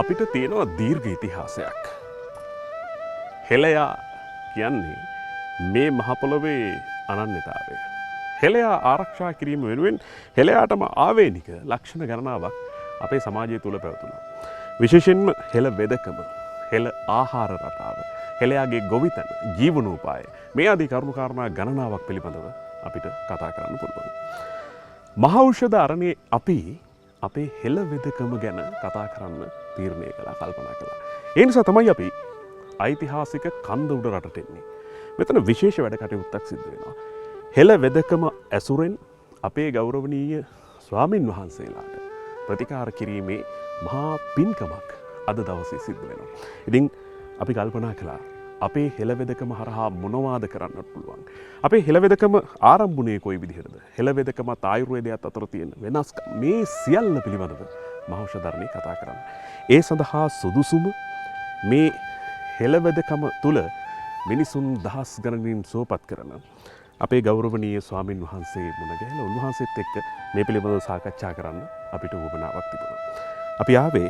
අපිට තියෙනවා දීර්ඝ ඉතිහාසයක්. හෙළයා කියන්නේ මේ මහ පොළොවේ අනන්‍යතාවය. හෙළයා ආරක්ෂා කිරීම වෙනුවෙන් හෙළයාටම ආවේනික ලක්ෂණ ගණනාවක් අපේ සමාජය තුළ පැවතුණා. විශේෂයෙන්ම හෙළ වෙදකම, හෙළ ආහාර රටාව, හෙළයාගේ ගොවිතැන, ජීවනෝපාය මේ ආදී කරුණු කාරණා ගණනාවක් පිළිබඳව අපිට කතා කරන්න පුළුවන්. මහ ඖෂධ අරණේ අපි අපේ හෙළ වෙදකම ගැන කතා කරන්න තීරණය කළා, කල්පනා කළා. ඒ නිසා තමයි අපි ඓතිහාසික කන්ද උඩ රටට එන්නේ. මෙතන විශේෂ වැඩ කටයුත්තක් සිද්ධ වෙනවා. හෙළ වෙදකම ඇසුරෙන් අපේ ගෞරවනීය ස්වාමින් වහන්සේලාට ප්‍රතිකාර කිරීමේ මහා පින්කමක් අද දවසේ සිද්ධ වෙනවා. ඉතින් අපි කල්පනා කළා අපේ හෙළ වෙදකම හරහා මොනවාද කරන්නත් පුළුවන්. අපේ හෙළ වෙදකම ආරම්භුනේ කොයි විදිහටද? හෙළ වෙදකමත් ආයුර්වේදයත් අතර තියෙන වෙනස්කම් මේ සියල්ල පිළිබඳව මහෞෂධ කතා කරන්න. ඒ සඳහා සුදුසුම මේ හෙළ වෙදකම තුළ මිනිසුන් දහස් ගණනින් සුවපත් කරන අපේ ගෞරවනීය ස්වාමින් වහන්සේ මුණ ගැහිලා උන්වහන්සේත් එක්ක මේ පිළිබඳව සාකච්ඡා කරන්න අපිට උවමනාවක් තිබුණා. අපි ආවේ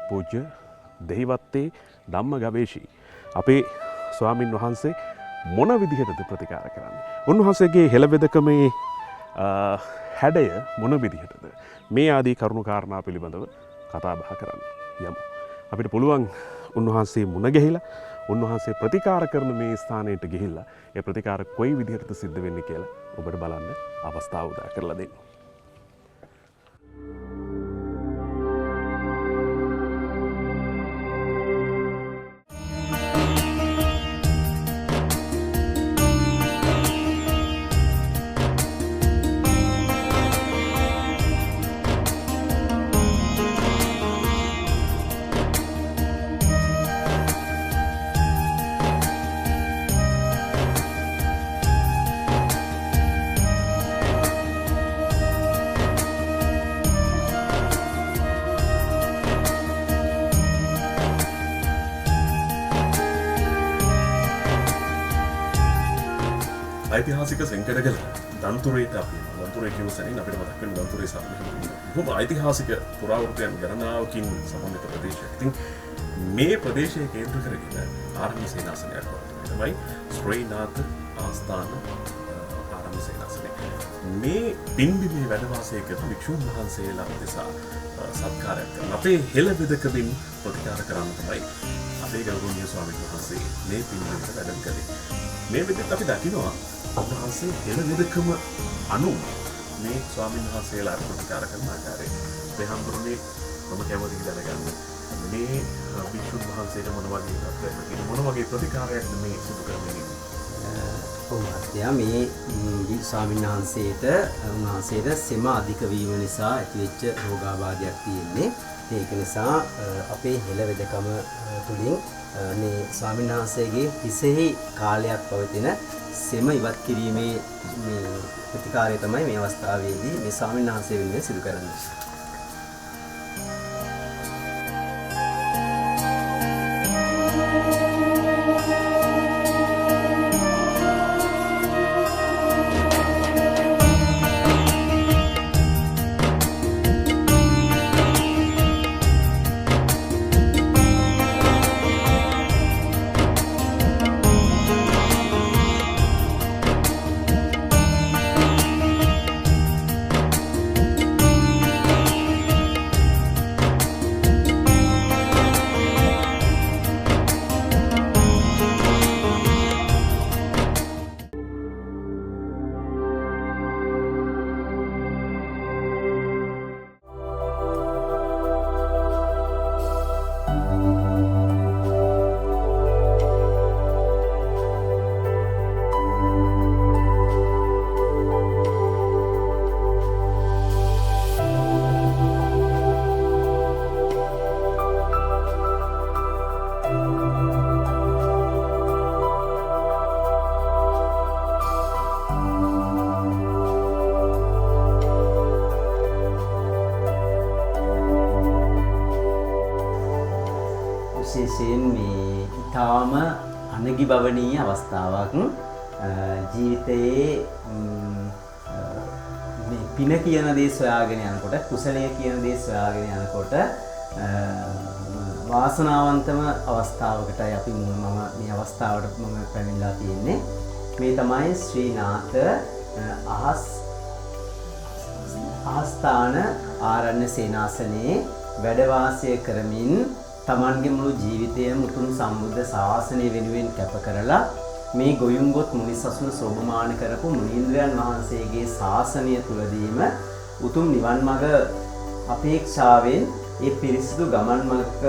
පූජ්‍ය දෙහිවත්තේ ධම්ම ගවේෂී අපේ ස්වාමින් වහන්සේ මොන විදිහටද ප්‍රතිකාර කරන්නේ? උන්වහන්සේගේ හෙළ වෙදකමේ හැඩය මොන විදිහටද? මේ ආදී කරුණු කාරණා පිළිබඳව කතා බහ කරන්න යමු. අපිට පුළුවන් උන්වහන්සේ මුණ ගැහිලා උන්වහන්සේ ප්‍රතිකාර කරන මේ ස්ථානයට ගිහිල්ලා ඒ ප්‍රතිකාර කොයි විදිහටද සිද්ධ වෙන්නේ කියලා ඔබට බලන්න අවස්ථාව උදා කරලා දෙන්න. ඓතිහාසික සෙන්කඩගල දන්තුරේට අපි එනවා. දන්තුරේ කියව සැනින් අපිට මතක් වෙන දන්තුරේ සාමූහික බොහොම ඓතිහාසික පුරාවෘත්තයන් ගණනාවකින් සමන්විත ප්‍රදේශයක්. ඉතින් මේ ප්‍රදේශය කේන්ද්‍ර කරගෙන ආරණ්‍ය සේනාසනයක් වගේ තමයි ශ්‍රීනාථ ආස්ථාන ආරණ්‍ය සේනාසනය. මේ පින්බිමේ වැඩ වාසය කරන භික්ෂූන් වහන්සේලා දෙසා සත්කාරයක් කරන අපේ හෙළ වෙදකමින් ප්‍රතිකාර කරන්න තමයි අපේ ගෞරවනීය ස්වාමීන් වහන්සේ මේ පින්බිමට වැඩම කළේ. මේ විදිහට අපි දකිනවා උන්වහන්සේ හෙළ වෙදකම අනුව මේ ස්වාමීන් වහන්සේලාට ප්‍රතිකාර කරන ආකාරය. මේ හඳුරන්නේ මම කැමතියි දැනගන්න මේ භික්ෂුන් වහන්සේට මොන වගේ තත්ත්වයක්ද තියෙන්නේ, මොන වගේ ප්‍රතිකාරයක්ද මේ සිදු කරන්නේ? ඔව් මහත්තයා, මේ ස්වාමීන් වහන්සේට උන්වහන්සේට සෙම අධික වීම නිසා ඇතිවෙච්ච රෝගාබාධයක් තියෙන්නේ. ඒක නිසා අපේ හෙළ වෙදකම තුලින් මේ ස්වාමීන් වහන්සේගේ හිසෙහි කාලයක් පවතින සෙම ඉවත් කිරීමේ මේ ප්‍රතිකාරය තමයි මේ අවස්ථාවේදී මේ ස්වාමීන් වහන්සේ වෙනුවෙන් සිදු කරන්නේ. විශේෂයෙන් මේ ඊටාම අනගිබවනීය අවස්ථාවක් ජීවිතයේ මේ පින කියන දේ සොයාගෙන යනකොට, කුසලය කියන දේ සොයාගෙන යනකොට වාසනාවන්තම අවස්ථාවකටයි අපි මම මේ අවස්ථාවට මම පැමිණලා තියෙන්නේ. මේ තමයි ශ්‍රී නාථ අහස්ථාන ආරණ්‍ය සේනාසනයේ වැඩ වාසය කරමින් තමන්ගේ මුළු ජීවිතයම උතුම් සම්බුද්ධ ශාසනය වෙනුවෙන් කැප කරලා මේ ගොයුන්ගොත් මුනිසසුන සෝභමාන කරපු මුනීන්ද්‍රයන් වහන්සේගේ ශාසනය තුලදීම උතුම් නිවන් මඟ අපේක්ෂාවෙන් ඒ පිරිසිදු ගමන් මඟක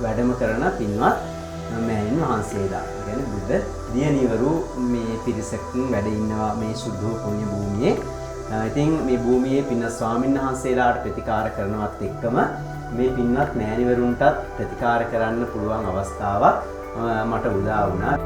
වැඩම කරන පින්වත් මෑණින් වහන්සේලා. ඒ කියන්නේ බුද්ධ දියණිවරු මේ පිරිසකින් වැඩ ඉන්නවා මේ සුද්ධ පුණ්‍ය භූමියේ. ඉතින් මේ භූමියේ පින්වත් ස්වාමීන් වහන්සේලාට ප්‍රතිකාර කරනවත් එක්කම මේ පින්වත් මෑණිවරුන්ටත් ප්‍රතිකාර කරන්න පුළුවන් අවස්ථාවක් මට උදා වුණා.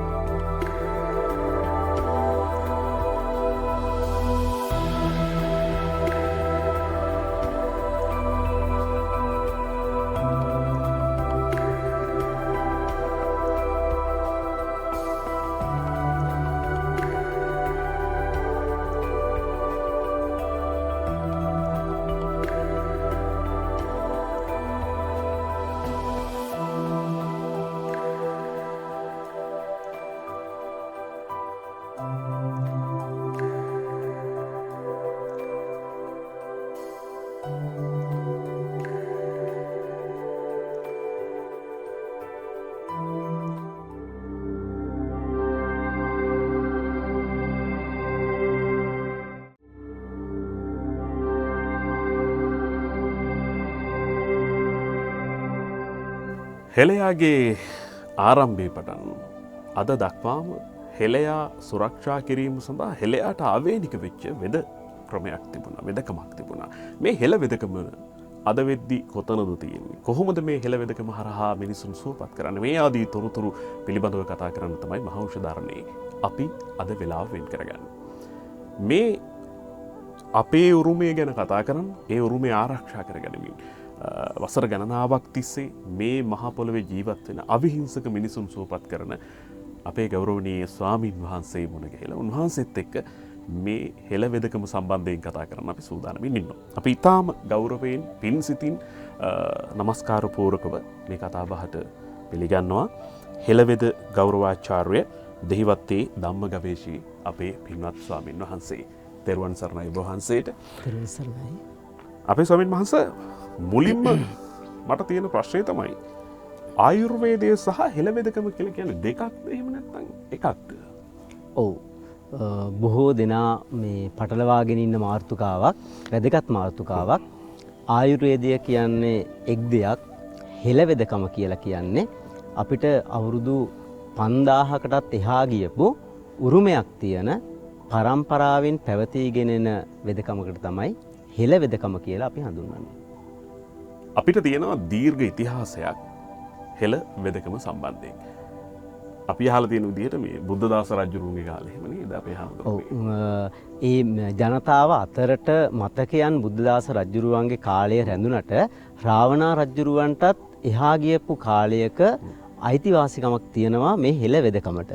හෙළයාගේ ආරම්භයේ පටන් අද දක්වාම හෙළයා සුරක්ෂා කිරීම සඳහා හෙළයාට ආවේනික වෙච්ච වෙද ක්‍රමයක් තිබුණා, වෙදකමක් තිබුණා. මේ හෙළ වෙදකම අද වෙද්දි කොතනද තියෙන්නේ? කොහොමද මේ හෙළ වෙදකම හරහා මිනිසුන් සුවපත් කරන්නේ? මේ ආදී තොරතුරු පිළිබඳව කතා කරන්න තමයි මහෞෂධාරණේ අපි අද වෙලාව වෙන් කරගන්නේ. මේ අපේ උරුමය ගැන කතා කරන්න, ඒ උරුමය ආරක්ෂා කරගනිමින් වසර ගණනාවක් තිස්සේ මේ මහ පොළොවේ ජීවත් වෙන අවිහිංසක මිනිසුන් සුවපත් කරන අපේ ගෞරවනීය ස්වාමින් වහන්සේ මුණ ගැහිලා උන්වහන්සේත් එක්ක මේ හෙළ වෙදකම සම්බන්ධයෙන් කතා කරන්න අපි සූදානමින් ඉන්නවා. අපි ඊටාම ගෞරවයෙන් පින් සිතින් නමස්කාර පූර්වකව මේ කතාබහට පිළිගන්නවා හෙළ වෙද ගෞරවාචාර්ය දෙහිවත්තේ ධම්ම ගවේෂී අපේ පින්වත් ස්වාමින් වහන්සේ. තෙරුවන් සරණයි ඔබ වහන්සේට. තෙරුවන් සරණයි. අපේ ස්වාමින් වහන්සේ, මුලින්ම මට තියෙන ප්‍රශ්නය තමයි ආයුර්වේදය සහ හෙළ වෙදකම කියලා කියන්නේ දෙකක්ද එහෙම නැත්නම් එකක්ද? ඔව්, බොහෝ දෙනා මේ පටලවාගෙන ඉන්න මාතෘකාවක්, වැදගත් මාතෘකාවක්. ආයුර්වේදය කියන්නේ එක් දෙයක්, හෙළ වෙදකම කියලා කියන්නේ අපිට අවුරුදු 5000කටත් එහා ගියපු උරුමයක් තියෙන පරම්පරාවෙන් පැවතීගෙන එන වෙදකමකට තමයි හෙළ වෙදකම කියලා අපි හඳුන්වන්නේ. අපිට තියෙනවා දීර්ඝ ඉතිහාසයක් හෙළ වෙදකම සම්බන්ධයෙන්. අපි අහලා තියෙන විදිහට මේ බුද්ධදාස රජුරුවන්ගේ කාලේ එහෙම නේද අපේ හාමුදුරුවෝ? ඔව්, ඒ ජනතාව අතරට මතකයන් බුද්ධදාස රජුරුවන්ගේ කාලය රැඳුනට රාවණා රජුරුවන්ටත් එහා ගියපු කාලයක අයිතිවාසිකමක් තියෙනවා මේ හෙළ වෙදකමට.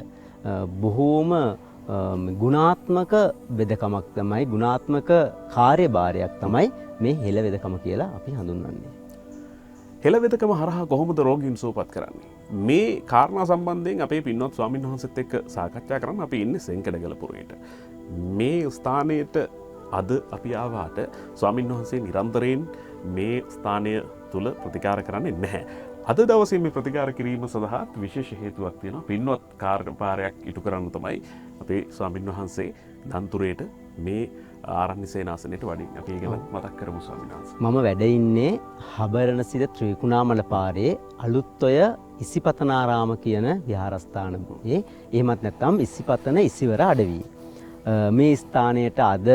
බොහෝම ගුණාත්මක වෙදකමක් තමයි, ගුණාත්මක කාර්යභාරයක් තමයි මේ හෙළ වෙදකම කියලා අපි හඳුන්වන්නේ. හෙළ වෙදකම හරහා කොහොමද රෝගීන් සුවපත් කරන්නේ? මේ කාරණා සම්බන්ධයෙන් අපේ පින්වත් ස්වාමීන් වහන්සේත් එක්ක සාකච්ඡා කරන්න අපි ඉන්නේ සෙන්කඩගලපුරේට. මේ ස්ථානයට අද අපි ආවාට ස්වාමීන් වහන්සේ නිරන්තරයෙන් මේ ස්ථානය තුල ප්‍රතිකාර කරන්නේ නැහැ. අද දවසේ මේ ප්‍රතිකාර කිරීම සඳහා විශේෂ හේතුවක් තියෙනවා. පින්වත් කාර්යභාරයක් ඉටු කරන්න තමයි අපේ ස්වාමීන් වහන්සේ දන්තුරේට මේ ආරණ්‍ය සේනාසනයට වඩින්නේ. අපි ඒ ගැන මතක් කරමු ස්වාමීන් වහන්සේ. මම වැඩ ඉන්නේ හබරණ සිට ත්‍රිකුණාමල පාරේ අලුත්ඔය ඉසිපතනාරාම කියන විහාරස්ථානයේ, එහෙමත් නැත්නම් ඉසිපතන ඉසිවර අඩවියේ. මේ ස්ථානයට අද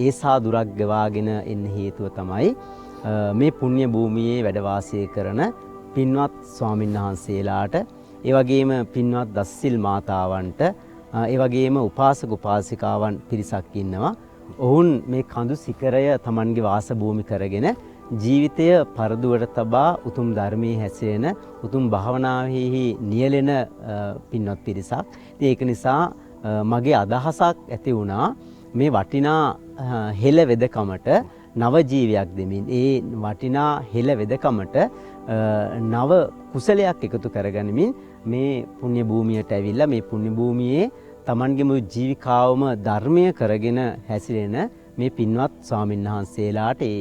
ඒසා දුරක් ගෙවාගෙන එන්න හේතුව තමයි මේ පුණ්‍ය භූමියේ වැඩ වාසය කරන පින්වත් ස්වාමීන් වහන්සේලාට, ඒ වගේම පින්වත් දස්සිල් මාතාවන්ට, ඒ වගේම උපාසක උපාසිකාවන් පිරිසක් ඉන්නවා. ඔවුන් මේ කඳු සිකරය තමන්ගේ වාසභූමි කරගෙන ජීවිතය පරදුවට තබා උතුම් ධර්මයේ හැසිරෙන, උතුම් භාවනාවෙහි නියැලෙන පින්වත් පිරිසක්. ඉතින් ඒක නිසා මගේ අදහසක් ඇති වුණා මේ වටිනා හෙළ වෙදකමට නව ජීවයක් දෙමින් ඒ වටිනා හෙළ වෙදකමට නව කුසලයක් එකතු කරගනිමින් මේ පුණ්‍ය භූමියට ඇවිල්ලා මේ පුණ්‍ය භූමියේ තමන්ගේ මුළු ජීවිකාවම ධර්මය කරගෙන හැසිරෙන මේ පින්වත් ස්වාමීන් වහන්සේලාට ඒ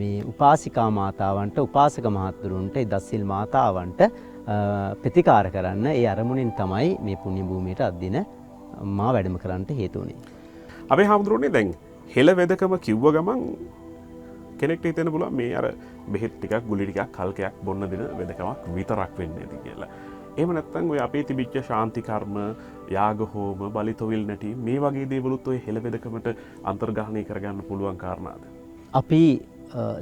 මේ උපාසිකා මාතාවන්ට උපාසක මහත්වරුන්ට ඒ දස්සිල් මාතාවන්ට ප්‍රතිකාර කරන්න ඒ අරමුණින් තමයි මේ පුණ්‍ය භූමියට අද දින මා වැඩම කරන්නට හේතු වුණේ. අපේ හාමුදුරුවනේ දැන් හෙළ වෙදකම කිව්ව ගමන් කෙනෙක්ට හිතෙන්න පුළුවන් මේ අර බෙහෙත් ටිකක් ගුලි ටිකක් කල්කයක් බොන්න දෙන වෙදකමක් විතරක් වෙන්නේ නැති කියලා. එහෙම නැත්නම් ඔය අපේ තිබිච්ච ශාන්ති කර්ම, යාග හෝම, බලි තොවිල් නැටීම් මේ වගේ දේවලුත් ඔය හෙළ වෙදකමට අන්තර්ග්‍රහණය කරගන්න පුළුවන් කාරණාද? අපි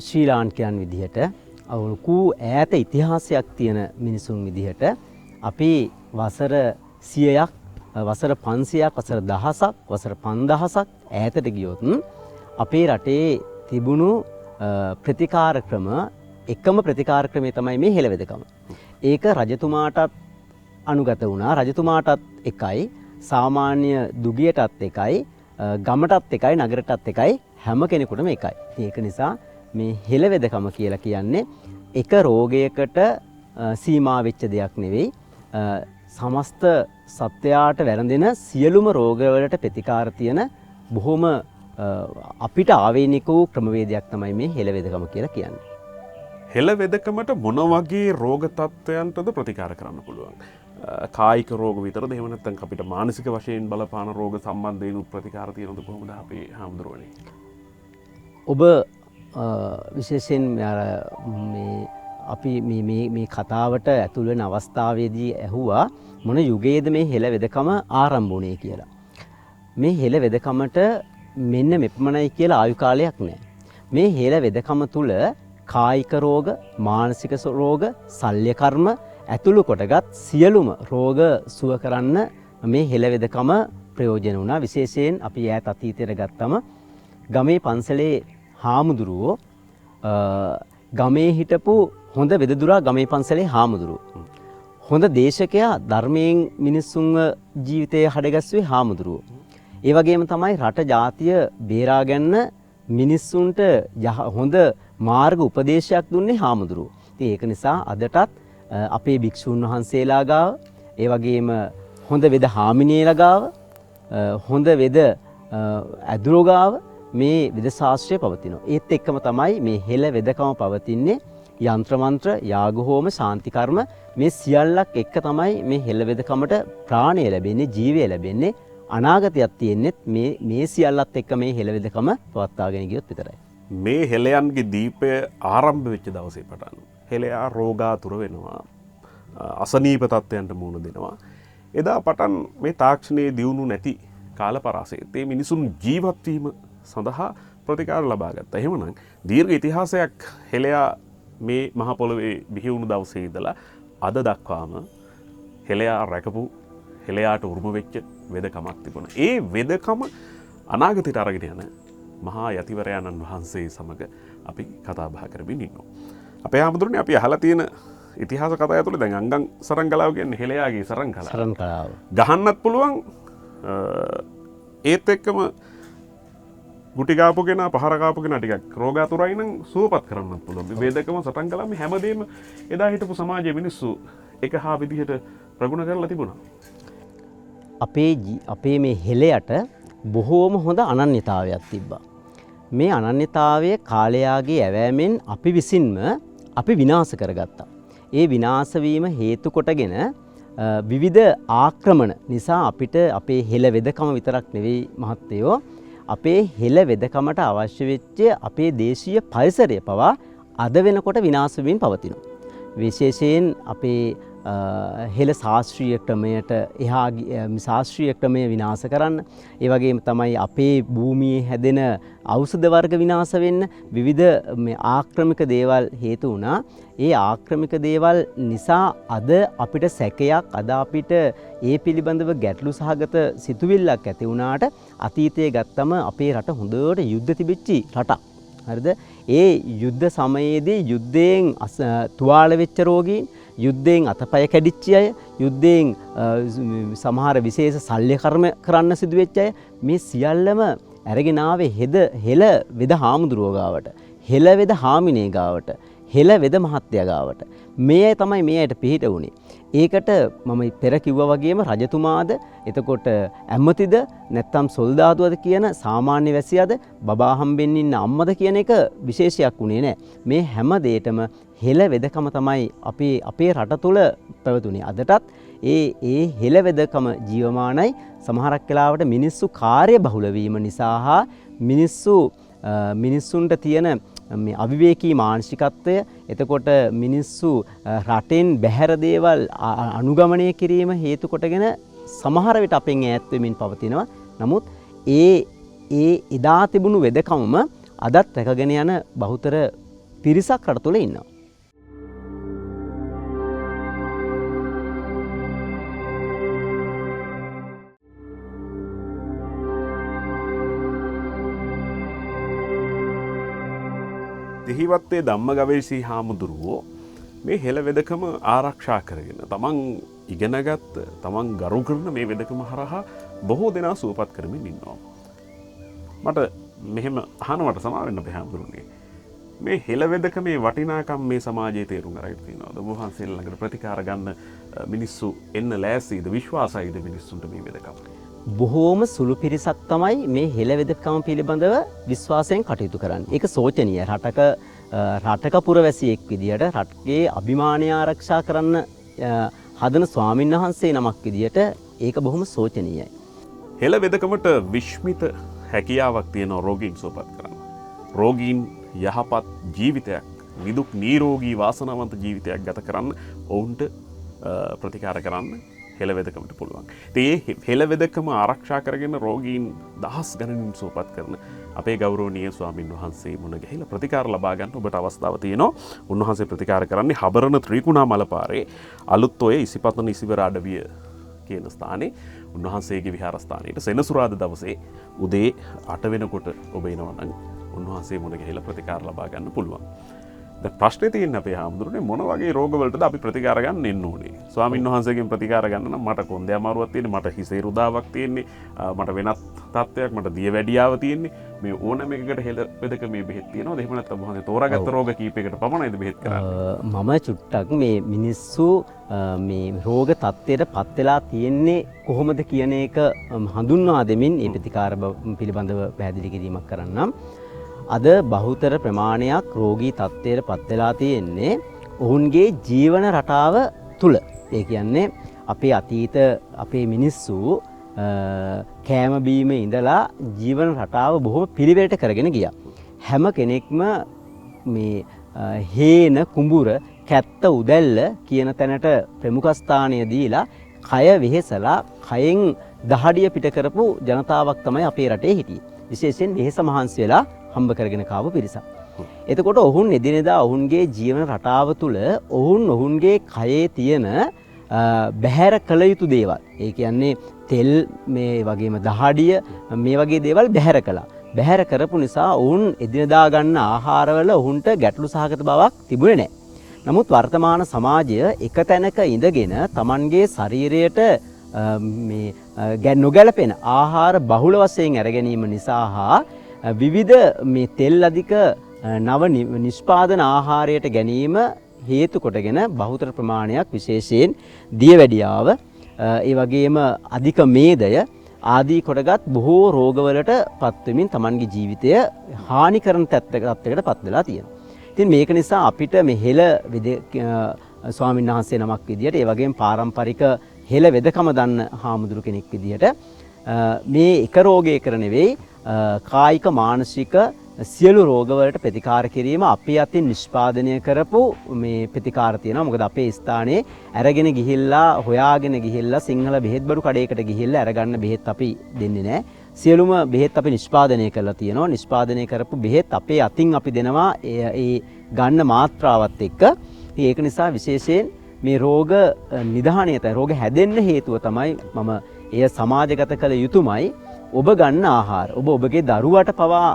ශ්‍රී ලාංකිකයන් විදිහට ලොකු ඈත ඉතිහාසයක් තියෙන මිනිසුන් විදිහට අපි වසර 100ක්, වසර 500ක්, වසර 1000ක්, වසර 5000ක් ඈතට ගියොත් අපේ රටේ තිබුණු ප්‍රතිකාර ක්‍රම එකම ප්‍රතිකාර ක්‍රමය තමයි මේ හෙළ වෙදකම. ඒක රජතුමාටත් අනුගත වුණා. රජතුමාටත් එකයි, සාමාන්‍ය දුගියටත් එකයි, ගමටත් එකයි, නගරටත් එකයි, හැම කෙනෙකුටම එකයි. ඉතින් ඒක නිසා මේ හෙළ වෙදකම කියලා කියන්නේ එක රෝගයකට සීමා වෙච්ච දෙයක් නෙවෙයි. සමස්ත සත්වයාට වැළඳෙන සියලුම රෝගවලට ප්‍රතිකාර තියෙන බොහොම අපිට ආවේනික වූ ක්‍රමවේදයක් තමයි මේ හෙළ වෙදකම කියලා කියන්නේ. හෙළ වෙදකමට මොන වගේ රෝග තත්ත්වයන්ටද ප්‍රතිකාර කරන්න පුළුවන්? කායික රෝග විතරද? එහෙම නැත්නම් අපිට මානසික වශයෙන් බලපාන රෝග සම්බන්ධයෙන් උත් ප්‍රතිකාර තියෙනවද කොහොමද අපේ හාමුදුරුවනේ? ඔබ විශේෂයෙන් අර මේ අපි මේ මේ මේ කතාවට ඇතුල් වෙන අවස්ථාවේදී ඇහුවා මොන යුගයේද මේ හෙළ වෙදකම ආරම්භ වුණේ කියලා. මේ හෙළ වෙදකමට මෙන්න මෙපමණයි කියලා ආයු කාලයක් නෑ. මේ හෙළ වෙදකම තුල කායික රෝග, මානසික රෝග, ශල්‍ය කර්ම ඇතුළු කොටගත් සියලුම රෝග සුව කරන්න මේ හෙළ වෙදකම ප්‍රයෝජන වුණා. විශේෂයෙන් අපි ඈත අතීතයට ගත්තම ගමේ පන්සලේ හාමුදුරුවෝ ගමේ හිටපු හොඳ වෙදදුරා ගමේ පන්සලේ හාමුදුරුවෝ. හොඳ දේශකයා ධර්මයෙන් මිනිස්සුන්ව ජීවිතය හඩගැස්සුවේ හාමුදුරුවෝ. ඒ වගේම තමයි රට ජාතිය බේරා ගන්න මිනිස්සුන්ට හොඳ මාර්ග උපදේශයක් දුන්නේ හාමුදුරුවෝ. ඉතින් ඒක නිසා අදටත් අපේ භික්ෂූන් වහන්සේලා ගාව, ඒ වගේම හොඳ වෙද හාමිනේලා ගාව, හොඳ වෙද ඇදුරෝ ගාව මේ වෙද ශාස්ත්‍රය පවතිනවා. ඒත් එක්කම තමයි මේ හෙළ වෙදකම පවතින්නේ. යන්ත්‍ර මන්ත්‍ර, යාග හෝම, ශාන්ති කර්ම මේ සියල්ලක් එක්ක තමයි මේ හෙළ වෙදකමට ප්‍රාණය ලැබෙන්නේ, ජීවය ලැබෙන්නේ, අනාගතයක් තියෙන්නේත් මේ සියල්ලත් එක්ක මේ හෙළ වෙදකම පවත්වාගෙන ගියොත් විතරයි. මේ හෙළයන්ගේ දීපය ආරම්භ වෙච්ච දවසේ පටන් හෙළයා රෝගාතුර වෙනවා, අසනීප තත්ත්වයන්ට මුහුණ දෙනවා. එදා පටන් මේ තාක්ෂණයේ දියුණු නැති කාල පරාසයේත් මේ මිනිසුන් ජීවත් වීම සඳහා ප්‍රතිකාර ලබා ගත්තා. එහෙමනම් දීර්ඝ ඉතිහාසයක් හෙළයා මේ මහ පොළොවේ බිහි වුණු දවසේ ඉඳලා අද දක්වාම හෙළයා රැකපු, හෙළයාට උරුම වෙච්ච වෙදකමක් තිබුණා. ඒ වෙදකම අනාගතයට අරගෙන යන මහා යතිවරයාණන් වහන්සේ සමග අපි කතා බහ කරමින් ඉන්නවා. අපේ හාමුදුරනේ අපි අහලා තියෙන ඉතිහාස කතා ඇතුලේ දැන් අංගන් සරංගලාව කියන්නේ හෙළයාගේ සරංගලාව. සරංගලාව. ගහන්නත් පුළුවන්, ඒත් එක්කම ගුටි කාපු කෙනා, පහර කාපු කෙනා ටිකක් රෝගාතුරයි නම් සුවපත් කරන්නත් පුළුවන්. මේ වේදකම සටන් කළා මේ හැමදේම එදා හිටපු සමාජයේ මිනිස්සු එක හා විදිහට ප්‍රගුණ කරලා තිබුණා. අපේ මේ හෙළයට බොහෝම හොඳ අනන්‍යතාවයක් තිබ්බා. මේ අනන්‍යතාවය කාලයාගේ ඇවෑමෙන් අපි විසින්ම අපි විනාශ කරගත්තා. ඒ විනාශ වීම හේතු කොටගෙන විවිධ ආක්‍රමණ නිසා අපිට අපේ හෙළ වෙදකම විතරක් නෙවෙයි මහත්තයෝ, අපේ හෙළ වෙදකමට අවශ්‍ය වෙච්ච අපේ දේශීය පරිසරය පවා අද වෙනකොට විනාශ වෙමින් පවතිනවා. විශේෂයෙන් අපේ හෙළ ශාස්ත්‍රීය ක්‍රමයට එහා ශාස්ත්‍රීය ක්‍රමය විනාශ කරන්න, ඒ වගේම තමයි අපේ භූමියේ හැදෙන ඖෂධ වර්ග විනාශ වෙන්න විවිධ මේ ආක්‍රමික දේවල් හේතු වුණා. ඒ ආක්‍රමික දේවල් නිසා අද අපිට සැකයක්, අද අපිට ඒ පිළිබඳව ගැටලු සහගත සිතුවිල්ලක් ඇති වුණාට අතීතයේ ගත්තම අපේ රට හොඳට යුද්ධ තිබිච්ච රටක්. හරිද? ඒ යුද්ධ සමයේදී යුද්ධයෙන් තුවාල වෙච්ච රෝගීන්, යුද්ධයෙන් අතපය කැඩිච්ච අය, යුද්ධයෙන් සමහර විශේෂ ශල්‍ය කර්ම කරන්න සිදු වෙච්ච අය, මේ සියල්ලම අරගෙන ආවේ හෙළ වෙද හාමුදුරුවෝ ගාවට, හෙළ වෙද හාමිනේ ගාවට, හෙළ වෙද මහත්තයා ගාවට. මේ අය තමයි මේ අයට පිහිට වුණේ. ඒකට මම පෙර කිව්වා වගේම රජතුමාද, එතකොට ඇමතිද, නැත්තම් සොල්දාදුවද කියන සාමාන්‍ය වැසියාද, බබා හම්බෙන්න ඉන්න අම්මද කියන එක විශේෂයක් වුණේ නෑ. මේ හැම දෙයකම හෙළ වෙදකම තමයි අපේ රට තුළ පැවතුනේ. අදටත් ඒ හෙළ වෙදකම ජීවමානයි. සමහරක් වෙලාවට මිනිස්සු කාර්ය බහුල වීම නිසා හා මිනිස්සුන්ට තියෙන මේ අවිවේකී මානසිකත්වය, එතකොට මිනිස්සු රටෙන් බැහැර දේවල් අනුගමනය කිරීම හේතු කොටගෙන සමහර විට අපෙන් ඈත් වෙමින් පවතිනවා. නමුත් ඒ එදා තිබුණු වෙදකමම අදත් රැකගෙන යන බහුතර පිරිසක් රට තුළ ඉන්නවා. දෙහිවත්තේ ධම්මගවේෂී හාමුදුරුවෝ මේ හෙළ වෙදකම ආරක්ෂා කරගෙන තමන් ඉගෙනගත්ත, තමන් ගරු කරන මේ වෙදකම හරහා බොහෝ දෙනා සුවපත් කරමින් ඉන්නවා. මට මෙහෙම අහනවට සමා වෙන්න බෑ හාමුදුරුවනේ. මේ හෙළ වෙදකමේ වටිනාකම් මේ සමාජයේ තේරුම් අරගෙන තියෙනවද? ඔබ වහන්සේ ළඟට ප්‍රතිකාර ගන්න මිනිස්සු එන්න ලෑස්තිද, විශ්වාසයිද මිනිස්සුන්ට මේ වෙදකම? බොහෝම සුළු පිරිසක් තමයි මේ හෙළ වෙදකම පිළිබඳව විශ්වාසයෙන් කටයුතු කරන්නේ. ඒක සෝචනීය. රටක පුරවැසියෙක් විදියට රටේ අභිමානය ආරක්ෂා කරන්න හදන ස්වාමීන් වහන්සේ නමක් විදියට ඒක බොහොම සෝචනීයයි. හෙළ වෙදකමට විශ්මිත හැකියාවක් තියෙනවා රෝගීන් සුවපත් කරන්න. රෝගීන් යහපත් ජීවිතයක්, නිදුක් නිරෝගී වාසනාවන්ත ජීවිතයක් ගත කරන්න ඔවුන්ට ප්‍රතිකාර කරන්න හෙළ වෙදකමට පුළුවන්. ඉතින් ඒ හෙළ වෙදකම ආරක්ෂා කරගෙන රෝගීන් දහස් ගණනින් සුවපත් කරන අපේ ගෞරවනීය ස්වාමින් වහන්සේ මුණ ගැහිලා ප්‍රතිකාර ලබා ගන්න ඔබට අවස්ථාව තියෙනවා. උන්වහන්සේ ප්‍රතිකාර කරන්නේ හබරණ ත්‍රිකුණා මලපාරේ අලුත් ඔය ඉසිපතන ඉසිවර අඩවිය කියන ස්ථානේ උන්වහන්සේගේ විහාරස්ථානයට සෙනසුරාදා දවසේ උදේ 8 වෙනකොට ඔබ එනවා නම් උන්වහන්සේ මුණ ගැහිලා ප්‍රතිකාර ලබා ගන්න පුළුවන්. දැන් ප්‍රශ්නේ තියෙන්නේ අපේ හාමුදුරනේ මොන වගේ රෝගවලටද අපි ප්‍රතිකාර ගන්න එන්න ඕනේ? ස්වාමින් වහන්සේගෙන් ප්‍රතිකාර ගන්න නම් මට කොන්දේ අමාරුවක් තියෙන්නේ, මට හිසේ රුදාවක් තියෙන්නේ, මට වෙනත් තත්ත්වයක්, මට දියවැඩියාව තියෙන්නේ. මේ ඕනෑම එකකට හෙළ වෙදක මේ බෙහෙත් තියෙනවද? එහෙම නැත්නම් ඔබ වහන්සේ තෝරාගත්ත රෝග කීපයකට පමණයිද බෙහෙත් කරන්නේ? මම චුට්ටක් මේ මිනිස්සු මේ රෝග තත්ත්වයට පත් වෙලා තියෙන්නේ කොහොමද කියන එක හඳුන්වා දෙමින් මේ ප්‍රතිකාර පිළිබඳව පැහැදිලි කිරීමක් කරන්නම්. අද බහුතර ප්‍රමාණයක් රෝගී තත්ත්වයට පත් වෙලා තියෙන්නේ ඔවුන්ගේ ජීවන රටාව තුළ. ඒ කියන්නේ අපේ අතීත අපේ මිනිස්සු කෑම බීම ඉඳලා ජීවන රටාව බොහොම පිළිවෙලට කරගෙන ගියා. හැම කෙනෙක්ම මේ හේන කුඹුර කැත්ත උදැල්ල කියන තැනට ප්‍රමුඛස්ථානය දීලා කය වෙහෙසලා කයෙන් දහඩිය පිට කරපු ජනතාවක් තමයි අපේ රටේ හිටියේ. විශේෂයෙන් වෙහෙස මහන්සි වෙලා හම්බ කරගෙන කාපු පිරිසක්. එතකොට ඔවුන් එදිනෙදා ඔවුන්ගේ ජීවන රටාව තුළ ඔවුන් ඔවුන්ගේ කයේ තියෙන බැහැර කළ යුතු දේවල්, ඒ කියන්නේ තෙල් මේ වගේම දහඩිය මේ වගේ දේවල් බැහැර කළා. බැහැර කරපු නිසා ඔවුන් එදිනෙදා ගන්න ආහාරවල ඔවුන්ට ගැටලු සහගත බවක් තිබුණේ නැහැ. නමුත් වර්තමාන සමාජය එක තැනක ඉඳගෙන Tamanගේ ශරීරයට මේ නොගැලපෙන ආහාර බහුල වශයෙන් අර ගැනීම නිසා හා විවිධ මේ තෙල් අධික නව නිෂ්පාදන ආහාරයට ගැනීම හේතු කොටගෙන බහුතර ප්‍රමාණයක් විශේෂයෙන් දියවැඩියාව, ඒ වගේම අධික මේදය ආදී කොටගත් බොහෝ රෝගවලට පත්වෙමින් Tamanගේ ජීවිතය හානි කරන තත්ත්වයකට පත් වෙලා තියෙනවා. ඉතින් මේක නිසා අපිට මේ හෙළ වෙද ස්වාමීන් වහන්සේ නමක් විදියට, ඒ වගේම පාරම්පරික හෙළ වෙදකම දන්න හාමුදුරු කෙනෙක් විදියට මේ එක රෝගයකට නෙවෙයි කායික මානසික සියලු රෝගවලට ප්‍රතිකාර කිරීම අපේ අතින් නිෂ්පාදනය කරපු මේ ප්‍රතිකාර තියෙනවා. මොකද අපේ ස්ථානයේ අරගෙන ගිහිල්ලා හොයාගෙන ගිහිල්ලා සිංහල බෙහෙත් බඩු කඩේකට ගිහිල්ලා අරගන්න බෙහෙත් අපි දෙන්නේ නැහැ. සියලුම බෙහෙත් අපි නිෂ්පාදනය කරලා තියෙනවා. නිෂ්පාදනය කරපු බෙහෙත් අපේ අතින් අපි දෙනවා ඒ ගන්න මාත්‍රාවත් එක්ක. ඉතින් ඒක නිසා විශේෂයෙන් මේ රෝග නිධානය තමයි, රෝග හැදෙන්න හේතුව තමයි මම එය සමාජගත කළ යුතුමයි. ඔබ ගන්න ආහාර ඔබ ඔබගේ දරුවට පවා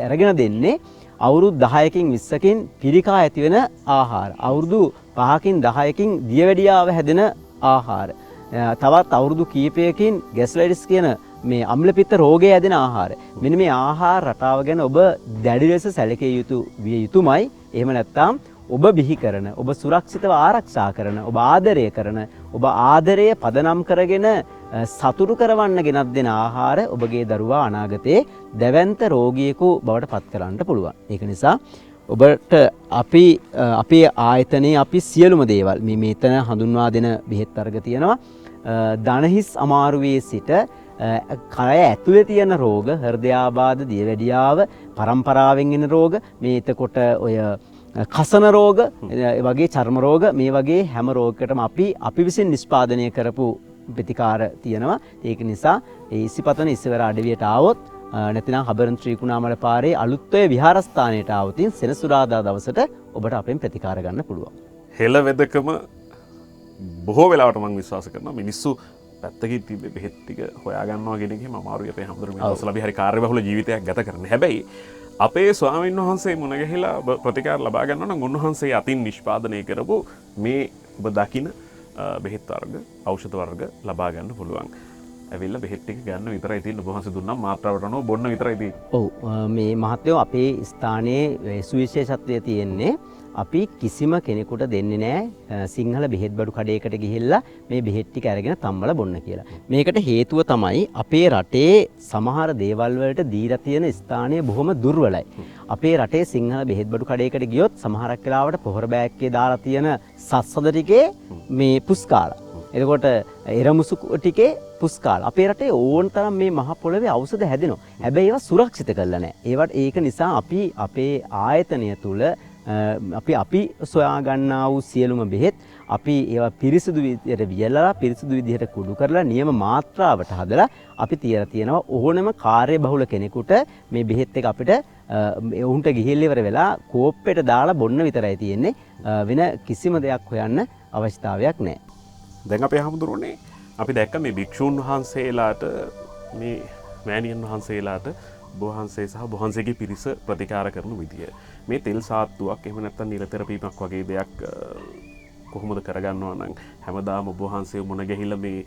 අරගෙන දෙන්නේ අවුරුදු 10කින් 20කින් පිළිකා ඇති වෙන ආහාර, අවුරුදු 5කින් 10කින් දියවැඩියාව හැදෙන ආහාර, තවත් අවුරුදු කීපයකින් ගැස්ට්‍රයිටිස් කියන මේ අම්ල පිත්ත රෝගය ඇදෙන ආහාර. මෙන්න මේ ආහාර රටාව ගැන ඔබ දැඩි ලෙස සැලකිය යුතු විය යුතුමයි. එහෙම නැත්නම් ඔබ බිහි කරන, ඔබ සුරක්ෂිතව ආරක්ෂා කරන, ඔබ ආදරය කරන, ඔබ ආදරය පදනම් කරගෙන සතුටු කරවන්න ගෙනත් දෙන ආහාර ඔබගේ දරුවා අනාගතයේ දැවැන්ත රෝගියෙකු බවට පත් කරන්නට පුළුවන්. ඒක නිසා ඔබට අපි අපේ ආයතනයේ අපි සියලුම දේවල් මේ මෙතන හඳුන්වා දෙන බෙහෙත් වර්ග තියෙනවා. දනහිස් අමාරුවේ සිට කය ඇතුලේ තියෙන රෝග, හෘදයාබාධ, දියවැඩියාව, පරම්පරාවෙන් එන රෝග, මේ එතකොට ඔය කසන රෝග, ඒ වගේ චර්ම රෝග, මේ වගේ හැම රෝගයකටම අපි විසින් නිෂ්පාදනය කරපු ප්‍රතිකාර තියෙනවා. ඒක නිසා ඒ ඉසිපතන ඉසිවර අඩවියට ආවොත්, නැතිනම් හබරන් ත්‍රිකුණාමල පාරේ අලුත්ඔය විහාරස්ථානයට ආවොත් සෙනසුරාදා දවසට ඔබට අපෙන් ප්‍රතිකාර ගන්න පුළුවන්. හෙළ වෙදකම බොහෝ වෙලාවට මම විශ්වාස කරනවා මිනිස්සු පැත්තකින් තිබ්බේ බෙහෙත් ටික හොයාගන්නවා කියන එකේම අමාරුයි අපේ හැමදෙරම මේ දවස්වල අපි හරි කාර්යබහුල ජීවිතයක් ගත කරන්නේ. හැබැයි අපේ ස්වාමීන් වහන්සේ මුණ ගැහිලා ඔබ ප්‍රතිකාර ලබා ගන්නවා නම් උන්වහන්සේ අතින් නිෂ්පාදනය කරපු මේ ඔබ දකින බෙහෙත් වර්ග, ඖෂධ වර්ග ලබා ගන්න පුළුවන්. ඇවිල්ලා බෙහෙත් ටික ගන්න විතරයි තියෙන්නේ. ඔබ වහන්සේ දුන්නා මාත්‍රාවට අනුව බොන්න විතරයි තියෙන්නේ. ඔව්, මේ මහත්යෝ අපේ ස්ථානයේ සුවිශේෂත්වය තියෙන්නේ අපි කිසිම කෙනෙකුට දෙන්නේ නෑ සිංහල බෙහෙත් බඩු කඩේකට ගිහිල්ලා මේ බෙහෙත් ටික අරගෙන තම්බල බොන්න කියලා. මේකට හේතුව තමයි අපේ රටේ සමහර දේවල් වලට දීලා තියෙන ස්ථානය බොහොම දුර්වලයි. අපේ රටේ සිංහල බෙහෙත් බඩු කඩේකට ගියොත් සමහරක් වෙලාවට පොහොර බෑග් එකේ දාලා තියෙන සස්සද ටිකේ මේ පුස් කාලා. එතකොට එරමුසු ටිකේ පුස් කාලා. අපේ රටේ ඕන තරම් මේ මහ පොළවේ ඖෂධ හැදෙනවා. හැබැයි ඒවා සුරක්ෂිත කරලා නෑ. ඒවට ඒක නිසා අපි අපේ ආයතනය තුල අපි සොයා ගන්නා වූ සියලුම බෙහෙත් අපි ඒවා පිරිසිදු විදිහට වියලලා, පිරිසිදු විදිහට කුඩු කරලා, නියම මාත්‍රාවට හදලා අපි තියලා තියෙනවා. ඕනම කාර්යබහුල කෙනෙකුට මේ බෙහෙත් එක අපිට ඔවුන්ට ගිහිල්ලා ඉවර වෙලා කෝප්පෙට දාලා බොන්න විතරයි තියෙන්නේ. වෙන කිසිම දෙයක් හොයන්න අවශ්‍යතාවයක් නෑ. දැන් අපේ හමුදුරුවනේ අපි දැක්ක මේ භික්ෂූන් වහන්සේලාට, මේ මෑණියන් වහන්සේලාට ඔබ වහන්සේ සහ ඔබ වහන්සේගේ පිරිස ප්‍රතිකාර කරන විදිය. මේ තෙල් සාත්තුවක් එහෙම නැත්නම් නිල තෙරපීමක් වගේ දෙයක් කොහොමද කරගන්නවා නම් හැමදාම ඔබ වහන්සේ මුණ ගැහිලා මේ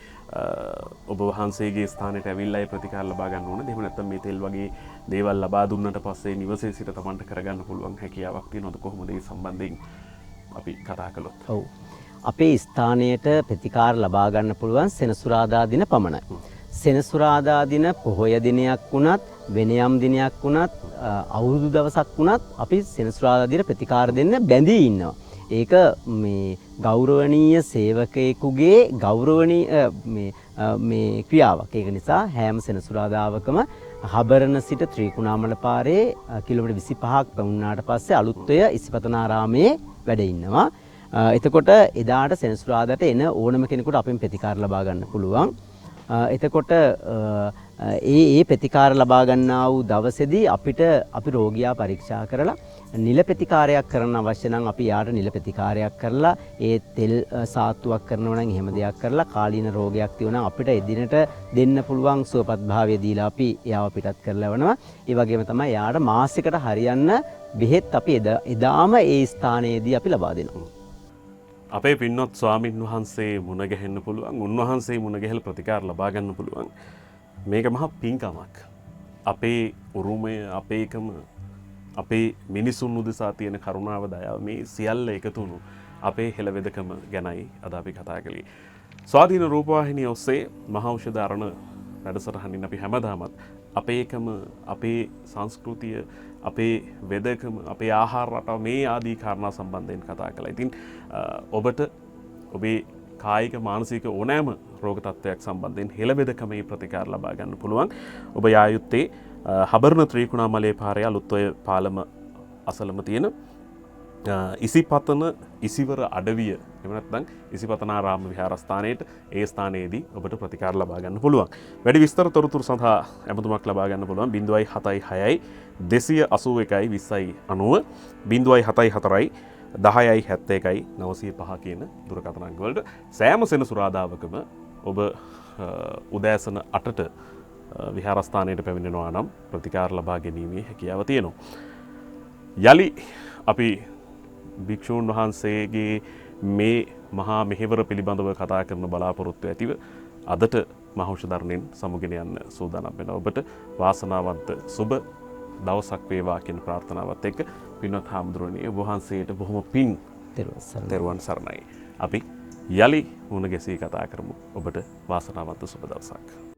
ඔබ වහන්සේගේ ස්ථානයට ඇවිල්ලා ඒ ප්‍රතිකාර ලබා ගන්න ඕනද? එහෙම නැත්නම් මේ තෙල් වගේ දේවල් ලබා දුන්නට පස්සේ නිවසේ සිට Tamanට කරගන්න පුළුවන් හැකියාවක් තියෙනවද? කොහොමද ඒ සම්බන්ධයෙන් අපි කතා කළොත්? ඔව්. අපේ ස්ථානයට ප්‍රතිකාර ලබා ගන්න පුළුවන් සෙනසුරාදා දින පමණයි. සෙනසුරාදා දින පොහොය දිනයක් වුණත්, වෙනයම් දිනයක් වුණත්, අවුරුදු දවසක් වුණත් අපි සෙනසුරාදා දින ප්‍රතිකාර දෙන්න බැඳී ඉන්නවා. ඒක මේ ගෞරවනීය සේවකයෙකුගේ ගෞරවනීය මේ ක්‍රියාවක්. ඒක නිසා හැම සෙනසුරාදාවකම හබරණ සිට ත්‍රිකුණාමල පාරේ කිලෝමීටර් 25ක් පැමුණාට පස්සේ අලුත්ඔය ඉසිපතනාරාමයේ වැඩ ඉන්නවා. එතකොට එදාට සෙනසුරාදාට එන ඕනම කෙනෙකුට අපෙන් ප්‍රතිකාර ලබා ගන්න පුළුවන්. එතකොට ඒ ප්‍රතිකාර ලබා ගන්නා වූ දවසේදී අපි රෝගියා පරීක්ෂා කරලා නිල ප්‍රතිකාරයක් කරන්න අවශ්‍ය නම් අපි යාට නිල ප්‍රතිකාරයක් කරලා ඒ තෙල් සාත්තුවක් කරනවා නම් එහෙම දෙයක් කරලා කාලීන රෝගයක් තියෙනවා නම් අපිට එදිනට දෙන්න පුළුවන් සුවපත් භාවය දීලා අපි එයාව පිටත් කරලා එවනවා. ඒ වගේම තමයි යාට මාසෙකට හරියන්න බෙහෙත් අපි එදාම ඒ ස්ථානයේදී අපි ලබා දෙනවා. අපේ පින්වත් ස්වාමින් වහන්සේ මුණ ගැහෙන්න පුළුවන්, උන්වහන්සේ මුණ ගැහිලා ප්‍රතිකාර ලබා ගන්න පුළුවන්. මේක මහා පින්කමක්. අපේ උරුමය, අපේකම, අපේ මිනිසුන් උදෙසා තියෙන කරුණාව, දයාව මේ සියල්ල එකතු වුණු අපේ හෙළ වෙදකම ගැනයි අද අපි කතා කළේ. ස්වාධීන රූපවාහිනිය ඔස්සේ මහා ඖෂධ අරණ වැඩසටහනින් අපි හැමදාමත් අපේකම, අපේ සංස්කෘතිය, අපේ වෙදකම, අපේ ආහාර රටාව මේ ආදී කාරණා සම්බන්ධයෙන් කතා කළා. ඉතින් ඔබට ඔබේ කායික මානසික ඕනෑම රෝග තත්ත්වයක් සම්බන්ධයෙන් හෙළ වෙදකමේ ප්‍රතිකාර ලබා ගන්න පුළුවන්. ඔබ යා යුත්තේ හබරණ ත්‍රිකුණාමලයේ පාරේ අලුත්ඔය පාලම අසලම තියෙන ඉසිපතන ඉසිවර අඩවිය, එහෙම නැත්නම් ඉසිපතනාරාම විහාරස්ථානයේට ඒ ස්ථානයේදී ඔබට ප්‍රතිකාර ලබා ගන්න පුළුවන්. වැඩි විස්තර තොරතුරු සඳහා ඇමතුමක් ලබා ගන්න පුළුවන් බිංදුවයි හතයි හයයි දෙසිය අසූ එකයි විස්සයි අනූව, බිංදුවයි හතයි හතරයි දහයයි හැත්ත එකයි නවසිය පහ කියන දුරකථන අංක වලට. සෑම සෙනසුරාදාවකම ඔබ උදෑසන 8ට විහාරස්ථානයට පැමිණෙනවා නම් ප්‍රතිකාර ලබා ගැනීමේ හැකියාව තියෙනවා. යලි අපි භික්ෂූන් වහන්සේගේ මේ මහා මෙහෙවර පිළිබඳව කතා කරන බලාපොරොත්තු ඇතිව අදට මහෞෂධරණයෙන් සමුගෙන යන්න සූදානම් වෙනවා. ඔබට වාසනාවන්ත සුබ දවසක් වේවා කියන ප්‍රාර්ථනාවත් එක්ක පින්වත් හාමුදුරුවනේ, ඔබ වහන්සේට බොහොම පින්. තෙරුවන් සරණයි. අපි යලි මුණ ගැසී කතා කරමු. ඔබට වාසනාවන්ත සුබ දවසක්.